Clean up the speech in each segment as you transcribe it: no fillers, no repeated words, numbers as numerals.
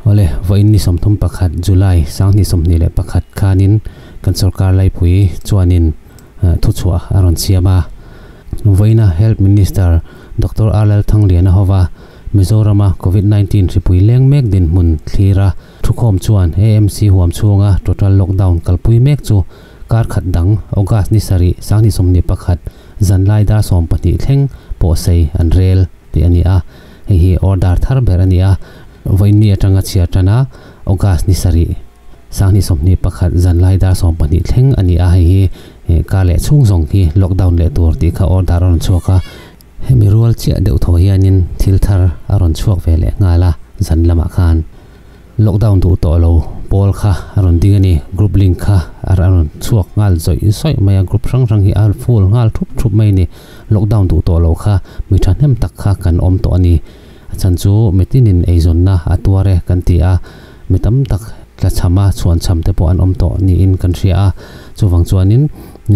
Awle, vawiin ni 31 July 2021 khanin kan sorkar laipui chuanin thuchhuah a rawn siam a. Vawiina Health Minister Doctor R Lalthangliana hova Mizorama Covid 19 hripui leng mek dinhmun thlira thukhawm chuan AMC huam chhunga total lockdown kalpui mek chu kar khat dang August ni 7 2021 zanlai dar 12 thleng pawhsei an rel tih a ni a. Hei hi order thar ber a ni a. Vawiin ni atanga chhiar tana August ni 7 2021 zanlai dar 12 thleng a ni a. Hei hi kar leh chhung zawng hi lockdown leh tur tih kha order a rawn chhuak a. Hemi rual chiah deuh thaw hianin thil thar a rawn chhuak ve leh nghal a zan lamah khan. Lockdown duh tawh lo pawl kha a rawn ding a ni. Group link kha a rawn chhuak nghal zawih zawih mai a, group hrang hrang hi a full nghal thup thup mai a ni. Lockdown duh tawh lo kha mi thahnem tak kha kan awm tawh a ni. A chhan chu mitinin eizawnna a tuar e kan ti a, mi tam tak tlachhama chhuanchham te pawh an awm tawh niin kan hria a. Chuvang chuanin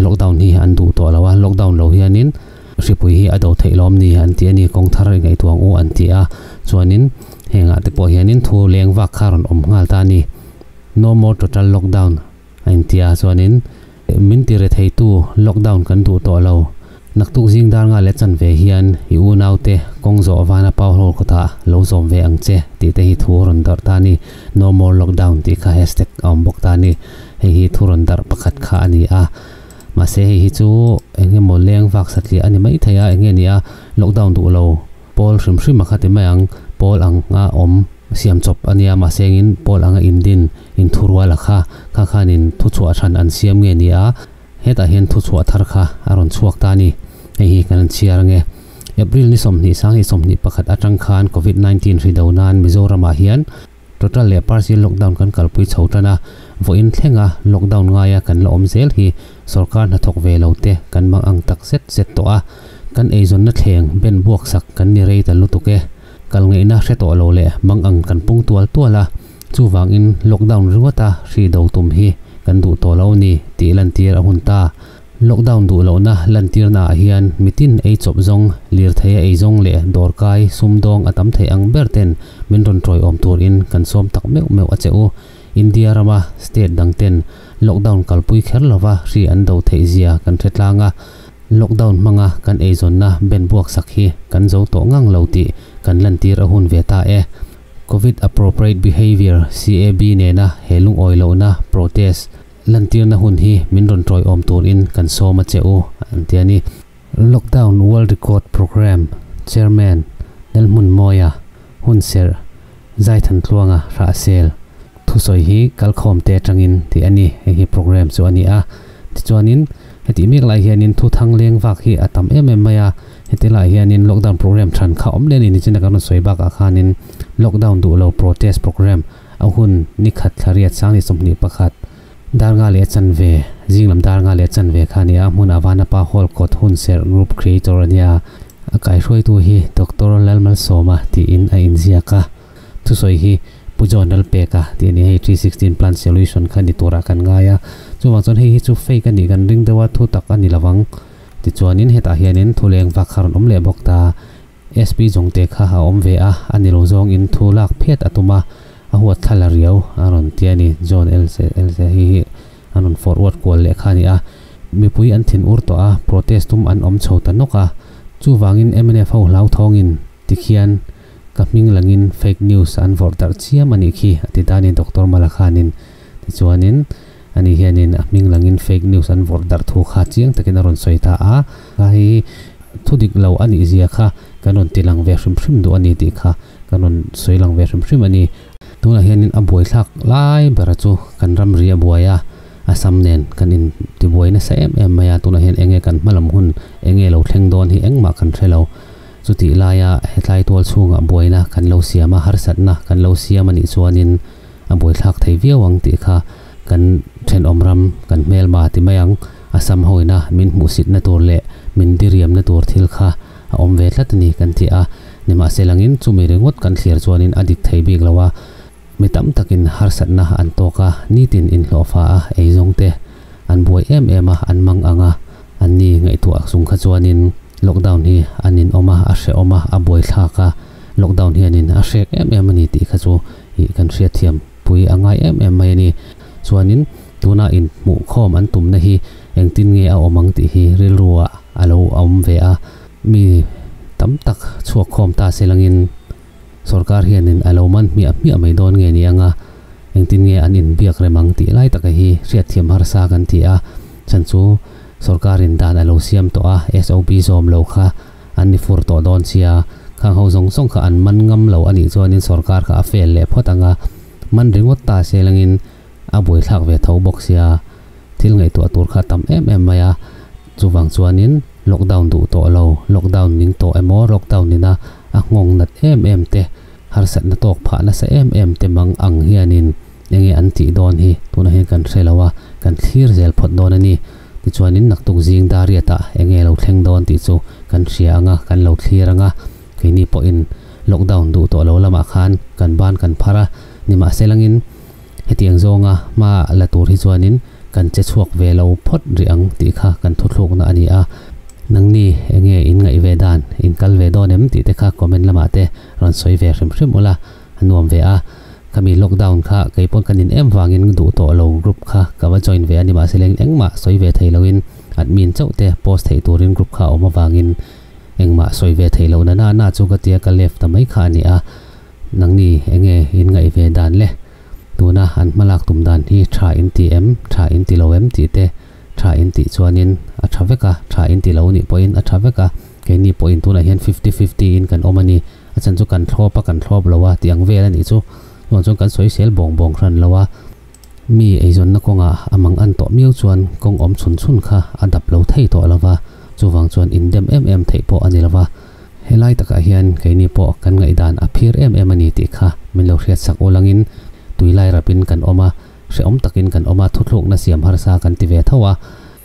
lockdown hi an duh tawh lo a, lockdown lo hianin hripui hi a do theih lawm ni an ti a ni, kawng thar i ngaihtuah ang u an ti a. Chuanin hengah te pawh hianin thu leng vak kha rawn awm nghal ta a ni. No more total lockdown a inti a, chuanin min ti re theitu lockdown kan duh tawh lo. Naktuk zing dar nga leh chan ve hian i unaute kawng zawh vana pau hlawr kawtah lo zawm ve ang che tih te hi thu rawn darh ta a ni. No more lockdown tih kha hashtag a awm bawk ta a ni. Hei hi thu rawn darh pakhat kha a ni a. Mahse hei hi chu eng emaw leng vak satliah a ni mai thei a, eng nge ni a, lockdown duh lo pawl hrim hrim a kha ti mai ang, pawl ang a awm siam chawp a nia, mahse engin pawl anga indin inthurual a kha, kha khanin thuchhuah hran an siam nge ni a, hetah hian thuchhuah thar kha a rawn chhuak ta a ni, hei hi kan han chhiar ange. April ni 20 2021 atang khan Covid 19 hri do nan Mizoramah hian Total leh partial lockdown kan kalpui chho tan a, vawiin thlenga lockdown ngaia kan la awm zel hi sorkar hnathawk ve lo te kan mang ang tak zet zet tawh a, kan eizawnna thleng ben buak sak kan ni rei ta lutuk e. Kal ngaihna hre tawh lo leh mang ang kan pung tual tual a, chuvangin lockdown ringawta hri do tum hi kan duh tawh lo ni tih lantir a hun ta. Lockdown duh lohna lantirnaah hian mitin ei chawp zawng, lirthei a ei zawng leh dawrkai, sumdawng a tam thei ang ber ten min rawn tawiawm turin kan sawm tak meuh meuh a che u. India rama state dang ten lockdown kalpui kher lova hri an do theih zia kan hre tlang a, lockdown hmanga kan eizawnna ben buak sak hi kan zo tawh ngang lo tih kan lantir a hun ve ta e. Covid Appropriate Behaviour, CAB, nena he lungawi lohna protest, Lantirna hun hi min rawn tawiawm turin kan sawm a che u, an ti a ni. Lockdown World Record Programme Chairman Lalhmun Mawia, Hunserh, Zaithantluanga Hrahsel thusawi hi kalkhawm te atangin tih a ni. Hei hi programme chu a ni a. Tichuanin hetih mek lai hianin thu thang leng vak hi a tam em em mai a. Heti lai hianin lockdown programme than kha awm leh a ni. Nichina kan rawn sawi bakah khanin lockdown duh lo protest programme A hun ni khat thla riat 2021 dar nga leh chanve, zing lam dar nga leh chanve kha a ni a, hmun Avanapa Hall kawt hun serh group creator a nia. A kaihruaitu hi Doctor Lalmalsawma tiin a inziak a, thusawi hi Pu John Lalpeka tih a ni. Hei 316 Plant Solution kha ni turah kan ngai a, chuvang chuan hei hi chu fake a nih kan ring deuh a, thu tak a ni lovang. Tichuanin hetah hianin thuleng vak kha rawn awm leh bawk ta. SP zawngte kha a awm ve a, a ni lo zawng in thu lak phiat a tum a, a huat thla la riau a rawn ti a ni. John Else Else hi hi a rawn forward kual leh kha a ni a, mipui an thin ur tawh a, protest tum an awm chho ta nawk a, chuvangin mnf ho hlauthawngin tikhian ka hming langin fake news an vawrh darh chiam a nih khi a ti ta a ni Doctor Mala khanin. Tichuanin ani hianin a hming langin fake news an vawrh darh thu kha chiang takin a rawn sawi ta a, kha hi thu dik lo a nih zia kha kan rawn ti lang ve hrim hrim duh a ni tih kha kan rawn sawi lang ve hrim hrim a ni. Tunah hianin a buaithlak lai bera chu kan ramri a buai a, Assam nen kan in tibuai nasa em em mai a, tunah hian enge kan hmalam hun enge lo thleng dawn hi engmah kan hre lo. Chutih laia hetlai tual chhungah buaina kan lo siam a, harsatna kan lo siam a nih chuanin a buaithlak thei viau ang tih kha kan thenawm ram kan hmelma ti mai ang. Assam hawina min hmuhsitna tur leh min diriamna tur thil kha a awm ve tlat a ni kan ti a. Nimahse langin chumi ringawt kan thlir chuanin a dik thei bik lo a, mi tam takin harsatna an tawk a, nitin inhlawhfa a eizawng te an buai em em a, an mang ang a, an ni ngaihtuah chung kha chuanin lockdown hi an inawm a, a hrehawm a, a buaithlak a, lockdown hianin a hrek em em a ni tih kha chu Ih kan hriatthiam pui a ngai em em mai a ni. Chuanin tuna inhmuh khawm an tumna hi engtin nge a awm ang tih hi rilru ah a lo awm ve a. Mi tam tak chhuak khawm ta se langin sorkar hianin a lo man hmiah hmiah mai dawn nge ni anga engtin nge an inbiak rem ang tih lai taka hi hriatthiam harsa kan ti a. Chhan chu sorkarin dan a lo siam tawh a, SOP zawm lo kha an ni fur tawh dawn sia, khang ho zawng zawng kha an man ngam lo a nih chuanin sorkar kha a fail leh phawt ang a, man ringawt ta se langin a buaithlak ve tho bawk sia, thil ngaihtuah tur kha a tam em em mai a, chuvang chuanin lockdown duh tawh lo, lockdown ning tawh emaw lockdown ina a nghawng nat em em te, harsatna tawk phah nasa em em te mang ang hianin enge an tih dawn hi tunah hian kan hre lo a, kan thlir zel phawt dawn a ni. Tichuanin naktuk zing dariatah enge lo thleng dawn tih chu kan hria ang a, kan lo thlir ang a, keini pawhin lockdown duh tawh lo lamah khan kan ban kan phar a, nimahselangin hetiang zawnga hma la tur hi chuanin kan che chhuak ve lo phawt rih ang tih kha kan thuthlukna a ni a. Nangni enge in ngaih ve dan, in kal ve dawn em tih te kha comment lamah te rawn sawi ve hrim hrim ula, a nuam ve a. Khami lockdown kha kei pawn ka nin em vangin duh tawh lo group kha ka va join ve a ni mahse leng engmah sawi ve thei loin admin chauh te post theih turin group kha a awm avangin engmah sawi ve theih loh na na na chu ka tia ka left ta mai kha a ni a. Nangni enge in ngaih ve dan le? Tuna an hmalak tum dan hi tha in ti em? Tha in ti lo em tih te tha in tih chuanin a tha vek a, tha in ti lo nih pawhin a tha vek a, keini pawhin tunah hian fifty fifty in kan awm a ni. A chhan chu kan thlawp a, kan thlawp lo a tih ang vel a nih chu. Chuan chuan kan sawi sel bawng bawng hran lo a, mi eizawnna kawngah a mang an tawh miau chuan kawng awm chhun chhun kha a dap lo thei tawh lo va, chuvang chuan indem em em theih pawh a ni lo va. Helai takah hian keini pawh kan ngaihdan a phir em em a ni tih kha min lo hriat sak ulangin tuilai rapin kan awm a, hrehawm takin kan awm a, thuthlukna siam harsa kan ti ve tho a,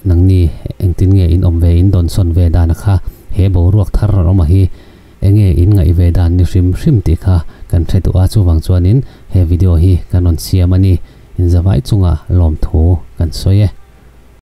nangni engtin nge in awm ve in dawnsawn ve dana kha he boruak thar rawn awm a hi Enge in ngaih ve dan ni hrim hrim tih kha kan hre duh a, chuvang chuanin he video hi kan rawn siam a ni. Inzavai chunga lawmthu kan sawi e.